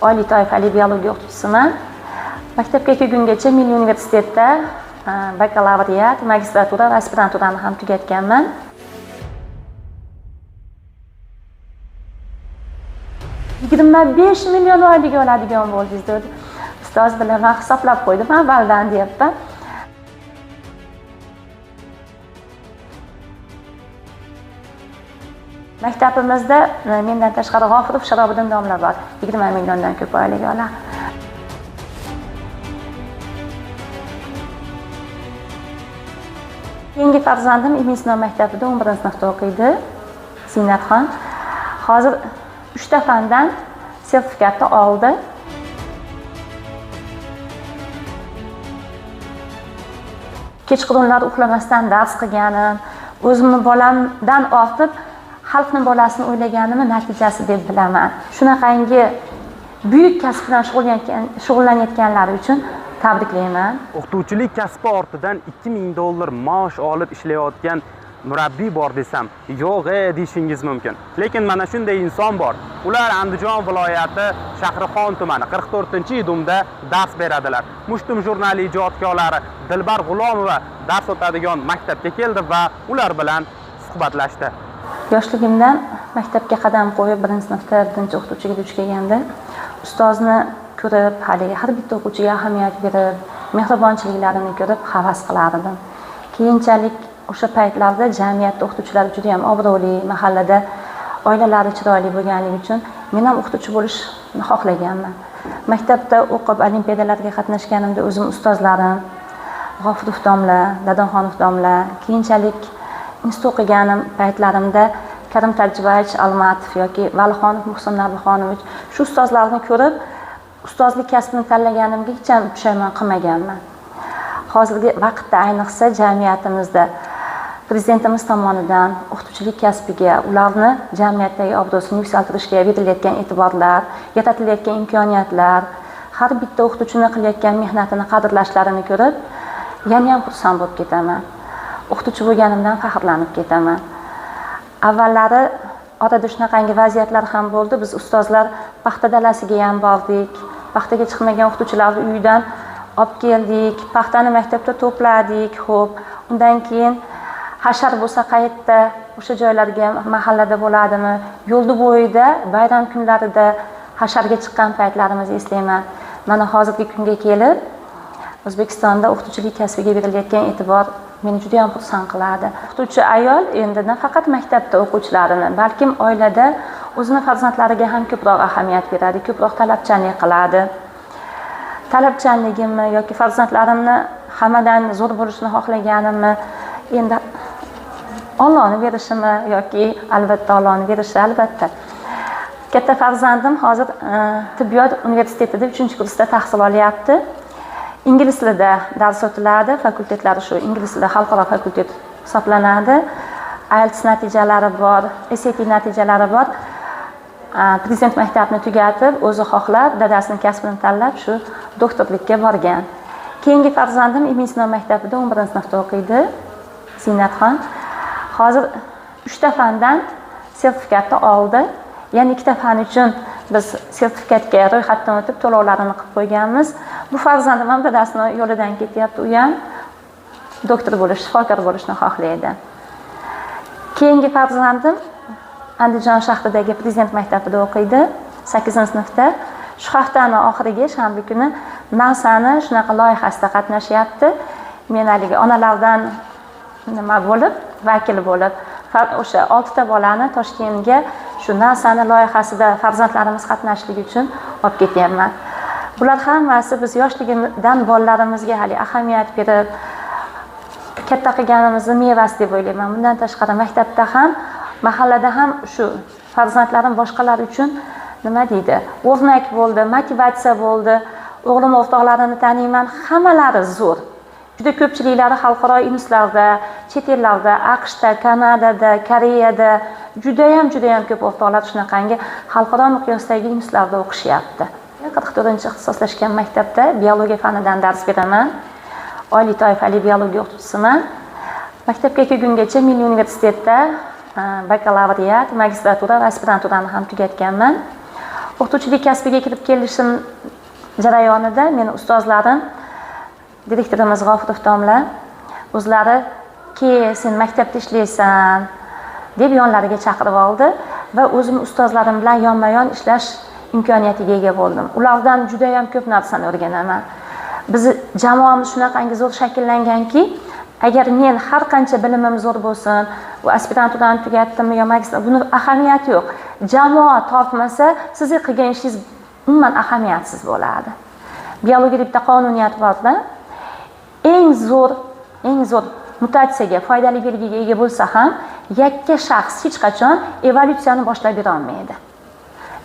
Oliy toifali biologiya o'qituvchisiman. Maktabga kelgungacha Milliy universitetda bakalavriat, magistratura va aspiranturani ham tugatganman. 25 million oylik oladigan bo'ldingiz dedi. Ustoz bilan man hisoblab qo'ydim avvaldan deyapman. Maktabimizda mendan tashqari G'ofurov Sharobiddin domla bor. 20 milliondan ko'p oylik oladi. Keyingi farzandim Ibn Sino maktabida 11-sinfda o'qiydi. Ziynatxon. Hozir 3 ta fandan sertifikatni oldi. Kechqurunlar uxlamasdan dars qilganim, o'zimni bolamdan ortib xalqni bolasini o'ylaganimni natijasi deb bilaman. Shunaqangi buyuk kasb bilan shug'ullanayotganlari uchun tabriklayman. O'qituvchilik kasbi ortidan $2000 maosh olib ishlayotgan murabbiy bor desam, yo'q deyishingiz mumkin. Lekin mana shunday inson bor. Ular Andijon viloyati Shahrixon tumani 44-idumda dars beradilar. Mushtum jurnali ijodkorlari Dilbar G'ulomova dars o'tadigan maktabga keldi va ular bilan suhbatlashdi. Yoshligimdan maktabga qadam qo'yib, 1-sinfda birinchi o'qituvchiga duch kelganda ustozni ko'rib, haligi har bitta o'quvchiga ahamiyat berib, mehribonchiliklarini ko'rib havas qilardim. Keyinchalik o'sha paytlarda jamiyatda o'qituvchilar juda ham obro'li, mahallada oilalari chiroyli bo'lganligi uchun men ham o'qituvchi bo'lishni xohlaganman. Maktabda o'qib olimpiadalarga qatnashganimda o'zim ustozlarim G'ofurov domla, Dadonxonov domla, keyinchalik institut o'qiganim paytlarimda Karim Tarjibayevich Almatov yoki Valixonov Muhsin Nabixonovich, shu ustozlarni ko'rib ustozlik kasbini tanlaganimga hech ham pushaymon qilmaganman. Hozirgi vaqtda ayniqsa jamiyatimizda prezidentimiz tomonidan o'qituvchilik kasbiga, ularni jamiyatdagi obro'sini yuksaltirishga berilayotgan e'tiborlar, yaratilayotgan imkoniyatlar, har bitta o'qituvchini qilayotgan mehnatini qadrlashlarini ko'rib, yana ham xursand bo'lib ketaman. O'qituvchi bo'lganimdan faxrlanib ketaman. Avvallari orada shunaqangi vaziyatlar ham bo'ldi. Biz ustozlar paxta dalasiga ham bordik. Paxtaga chiqmagan o'qituvchilarni uyidan olib keldik, paxtani maktabda to'pladik, xo'p. Undan keyin hashar bo'lsa qayerda, o'sha joylarga mahallada bo'ladimi? Yo'lni bo'yida bayram kunlarida hasharga chiqqan paytlarimizni eslayman. Mana hozirgi kunga kelib O'zbekistonda o'qituvchilik kasbiga berilayotgan e'tibor meni juda ham xursand qiladi. O'qituvchi ayol endi nafaqat maktabda o'quvchilarini, balkim oilada o'zini farzandlariga ham ko'proq ahamiyat beradi, ko'proq talabchanlik qiladi. Talabchanligimni yoki farzandlarimni hammadan zo'r bo'lishini xohlaganimni endi Allohning berishimi yoki albatta Allohning berishi albatta. Katta farzandim hozir tibbiyot universitetida 3-kursda tahsil olyapti. Ingliz tilida dars o'tiladi, fakultetlari shu ingliz tilida xalqaro fakultet hisoblanadi. IELTS natijalari bor, SAT natijalari bor. Prezident maktabini tugatib, o'zi xohlab, dadasining kasbini tanlab shu doktorlikka borgan. Keyingi farzandim Ibn Sino maktabida 11-sinfda o'qiydi. Ziynatxon. Hozir 3 ta fandan sertifikatni oldi. Ya'ni 2 ta fan uchun biz sertifikatga ro'yxatdan o'tib to'lovlarini qilib qo'yganmiz. Bu farzandim ham dadasini yo'lidan ketyapti. U ham doktor bo'lish, shifokor bo'lishni xohlaydi. Keyingi farzandim Andijon shahridagi prezident maktabida o'qiydi, 8-sinfda. Shu haftani oxiriga shanba kuni NASAni shunaqa loyihasida qatnashyapti. Men haligi onalardan nima bo'lib, vakil bo'lib, o'sha 6 ta bolani Toshkentga shu NASAni loyihasida farzandlarimiz qatnashishligi uchun olib ketyapman. Bular hammasi biz yoshligimizdan bolalarimizga hali ahamiyat berib katta qilganimizni mevasi deb o'ylayman. Bundan tashqari maktabda ham, mahallada ham shu farzandlarim boshqalar uchun nima deydi, o'rnak bo'ldi, motivatsiya bo'ldi. O'g'lim o'rtoqlarini taniyman, hammalari zo'r. Juda ko'pchiliklari xalqaro institutlarda, chet ellarda, AQShda, Kanadada, Koreyada juda ham ko'p o'rtoqlar shunaqangi xalqaro miqyosdagi institutlarda o'qishyapti. 44-ixtisoslashgan maktabda biologiya fanidan dars beraman. Oliy toifali biologiya o'qituvchisiman. Maktabga kelgungacha Milliy universitetda bakalavriat, magistratura va aspiranturani ham tugatganman. O'qituvchilik kasbiga kirib kelishim jarayonida meni ustozlarim, direktorimiz G'ofurov domla o'zlari "Ke, sen maktabda ishlaysan", deb yonlariga chaqirib oldi va o'zim ustozlarim bilan yonma-yon ishlash imkoniyatiga ega bo'ldim. Ulardan juda ham ko'p narsani o'rganaman. Bizni jamoamiz shunaqangi zo'r shakllanganki, agar men har qancha bilimim zo'r bo'lsin, bu aspiranturani tugatdimmi yo magistr, buni ahamiyati yo'q. Jamoa tortmasa, sizni qilgan ishingiz umuman ahamiyatsiz bo'ladi. Biologiyada bitta qonuniyat borda, eng zo'r mutatsiyaga, foydali belgiga ega bo'lsa ham, yakka shaxs hech qachon evolyutsiyani boshlab bera olmaydi.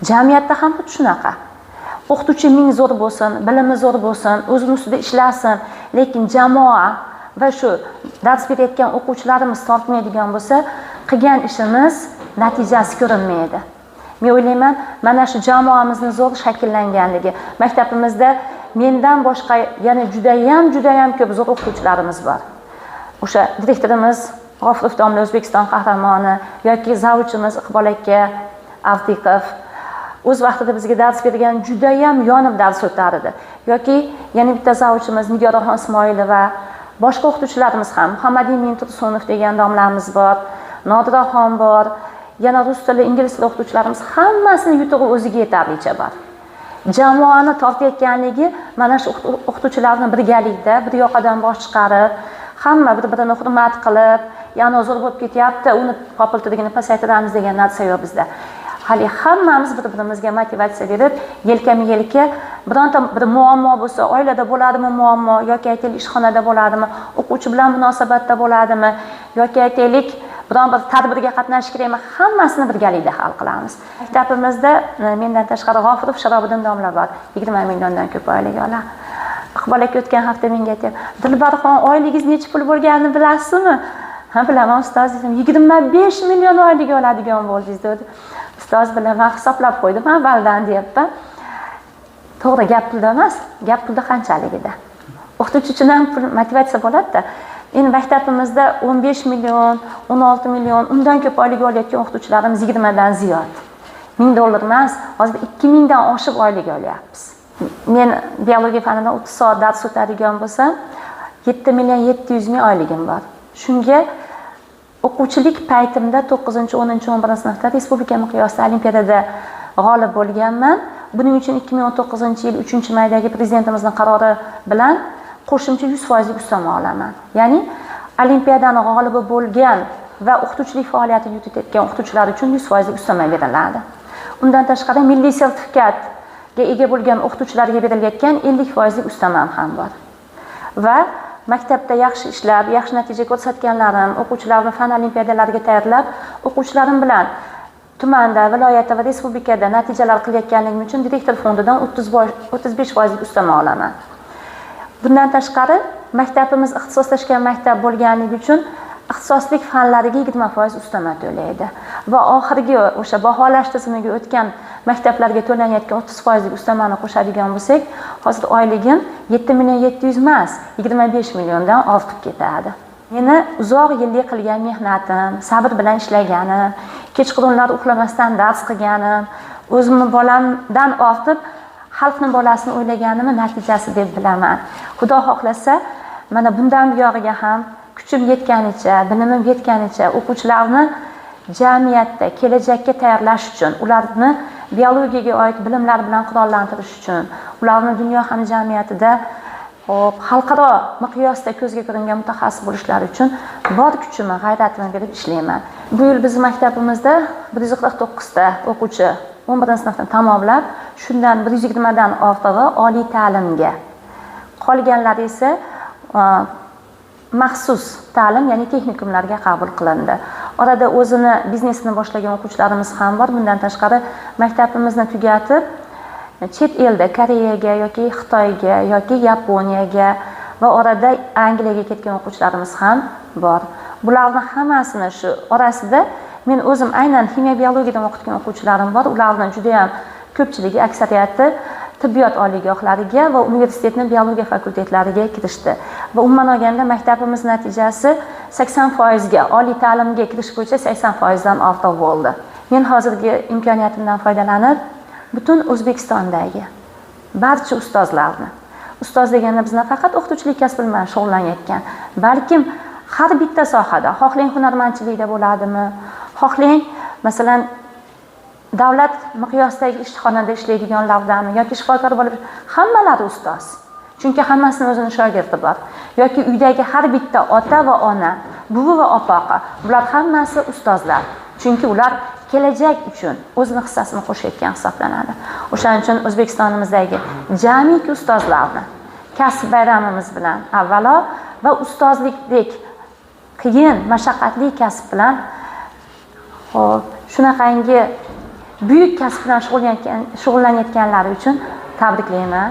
Jamiyatda ham xuddi shunaqa. O'qituvchi ming zo'r bo'lsin, bilimi zo'r bo'lsin, o'zini ustida ishlasin, lekin jamoa va shu dars berayotgan o'quvchilarimiz tortmaydigan bo'lsa, qilgan ishimiz natijasi ko'rinmaydi. Men o'ylayman, mana shu jamoamizni zo'r shakllanganligi, maktabimizda mendan boshqa yana judayam ko'p zo'r o'qituvchilarimiz bor. O'sha direktorimiz G'ofurov domla, O'zbekiston qahramoni, yoki zavuchimiz Iqbol aka Avdiqov o'z vaqtida bizga dars bergan, judayam yonib dars o'tar edi. Yoki yana bitta zavuchimiz Nigoraxon Ismoilova, boshqa o'qituvchilarimiz ham, Muhammadimin Tursunov degan domlamiz bor, Nodiraxon bor, yana rus tili, ingliz tili o'qituvchilarimiz, hammasini yutug'i o'ziga yetarlicha bor. Jamoani tortayotganligi mana shu o'qituvchilarni birgalikda bir yoqadan bosh chiqarib, hamma bir-birini hurmat qilib, yana zo'r bo'lib ketyapti, uni popiltirligini pasaytiramiz degan narsa yo'q bizda. Hali hammamiz bir-birimizga motivatsiya berib, yelkama-yelka, bironta bir muammo bo'lsa, oilada bo'ladimi muammo, yoki aytaylik ishxonada bo'ladimi, o'quvchi bilan munosabatda bo'ladimi, yoki aytaylik biron bir tadbirga qatnashish kerakmi, hammasini birgalikda hal qilamiz. Maktabimizda mendan tashqari G'ofurov Sharobiddin domla bor, 20 milliondan ko'p oylik oladi. Iqbol aka o'tgan hafta menga aytyapti: "Dilbarxon, oyligingiz necha pul bo'lganini bilasizmi?" "Ha, bilaman, ustoz", dedim. "25 million oylik oladigan bo'ldingiz", dedi. "Ustoz, bilaman, hisoblab qo'ydim avvaldan", deyapman. To'g'ri, gap pulda emas, gap pulda qanchaligida. O'qituvchi uchun ham pul motivatsiya bo'ladi-da. Endi maktabimizda 15 million, 16 million, undan ko'p oylik olayotgan o'qituvchilarimiz 20 dan ziyod. 1000 dollar emas, hozir 2000 dan oshib oylik olyapmiz. Men biologiya fanidan 30 soat dars o'tadigan bo'lsam, 7 million 700 ming oyligim bor. Shunga o'quvchilik paytimda 9, 10, 11 sinfda respublika miqyosida olimpiadada g'olib bo'lganman. Buning uchun 2019 yil 3 maydagi prezidentimizning qarori bilan qo'shimcha 100% ustama olaman. Ya'ni olimpiadani g'olibi bo'lgan va o'qituvchilik faoliyatini yuritayotgan o'qituvchilar uchun 100% ustama beriladi. Undan tashqari milliy sertifikatga ega bo'lgan o'qituvchilarga berilayotgan 50% ustamam ham bor. Va maktabda yaxshi ishlab, yaxshi natija ko'rsatganlarim, o'quvchilarni fan olimpiadalariga tayyorlab, o'quvchilarim bilan tumanda, viloyatda va respublikada natijalar qilayotganligim uchun direktor fondidan 35% ustama olaman. Bundan tashqari maktabimiz ixtisoslashgan maktab bo'lganligi uchun ixtisoslik fanlariga 20% ustama to'laydi. Va oxirgi o'sha baholash tizimiga o'tgan maktablarga to'lanayotgan 30% ustamani qo'shadigan bo'lsak, hozir oyligim 7 million 700 emas, 25 milliondan ortib ketadi. Meni uzoq yillik qilgan mehnatim, sabr bilan ishlaganim, kechqurunlar uxlamasdan dars qilganim, o'zimni bolamdan ortib xalqni bolasini o'ylaganimni natijasi deb bilaman. Xudo xohlasa, mana bundan buyog'iga ham kuchim yetganicha, bilimim yetganicha o'quvchilarni jamiyatda kelajakka tayyorlash uchun, ularni biologiyaga oid bilimlar bilan qurollantirish uchun, ularni dunyo hamjamiyatida hop, xalqaro miqyosda ko'zga ko'ringan mutaxassis bo'lishlari uchun bor kuchimni, g'ayratimni berib ishlayman. Bu yil bizning maktabimizda 149 ta o'quvchi 11 sinfni tamomlab, shundan 120 dan ortig'i oliy ta'limga, qolganlari esa maxsus ta'lim, ya'ni texnikumlarga qabul qilindi. Orada o'zini biznesini boshlagan o'quvchilarimiz ham bor. Bundan tashqari maktabimizni tugatib, chet elda Koreyaga yoki Xitoyga yoki Yaponiyaga va orada Angliyaga ketgan o'quvchilarimiz ham bor. Bularni hammasini shu orasida men o'zim aynan ximiya biologiyadan o'qitgan o'quvchilarim bor. Ularni juda ham ko'pchiligi, aksariyati tibbiyot oliygohlariga va universitetning biologiya fakultetlariga kirishdi. Va umuman olganda maktabimiz natijasi 80% ga, oliy ta'limga kirish bo'yicha 80% dan ortiq bo'ldi. Men hozirgi imkoniyatimdan foydalanib, Butun O'zbekistondagi barcha ustozlarni, ustoz deganda biz nafaqat o'qituvchilik kasbi bilan shug'ullanayotgan, balkim har bitta sohada, xohlang hunarmandchilikda bo'ladimi, xohlang masalan davlat miqyosidagi ishxonada ishlaydiganlardami yoki shifokor bo'lib, hammalari ustoz. Chunki hammasini o'zini shogirdi bor. Yoki uydagi har bitta ota va ona, buvi va opoqa, bular hammasi ustozlar. Chunki ular kelajak uchun o'zini hissasini qo'shayotgan hisoblanadi. O'shaning uchun O'zbekistonimizdagi jamiki ustozlarni kasb bayramimiz bilan avvalo va ustozlikdek qiyin, mashaqqatli kasb bilan, xo'p, shunaqangi buyuk kasb bilan shug'ullanayotganlari uchun tabriklayman.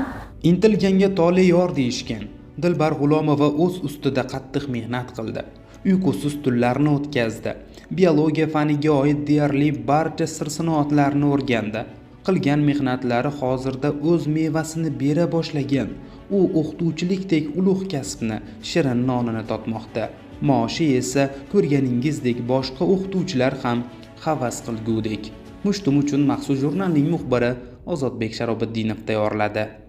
Intilganga tole yor deyishgan. Dilbar G'ulomova o'z ustida qattiq mehnat qildi. Uyqusiz tunlarni o'tkazdi. Biologiya faniga oid deyarli barcha sir-sinoatlarni o'rgandi. Qilgan mehnatlari hozirda o'z mevasini bera boshlagan. U o'qituvchilikdek ulug' kasbni shirin nonini totmoqda. Maoshi esa ko'rganingizdek boshqa o'qituvchilar ham havas qilgudek. Mushtum uchun maxsus jurnalning muxbiri Ozodbek Sharobiddinov tayyorladi.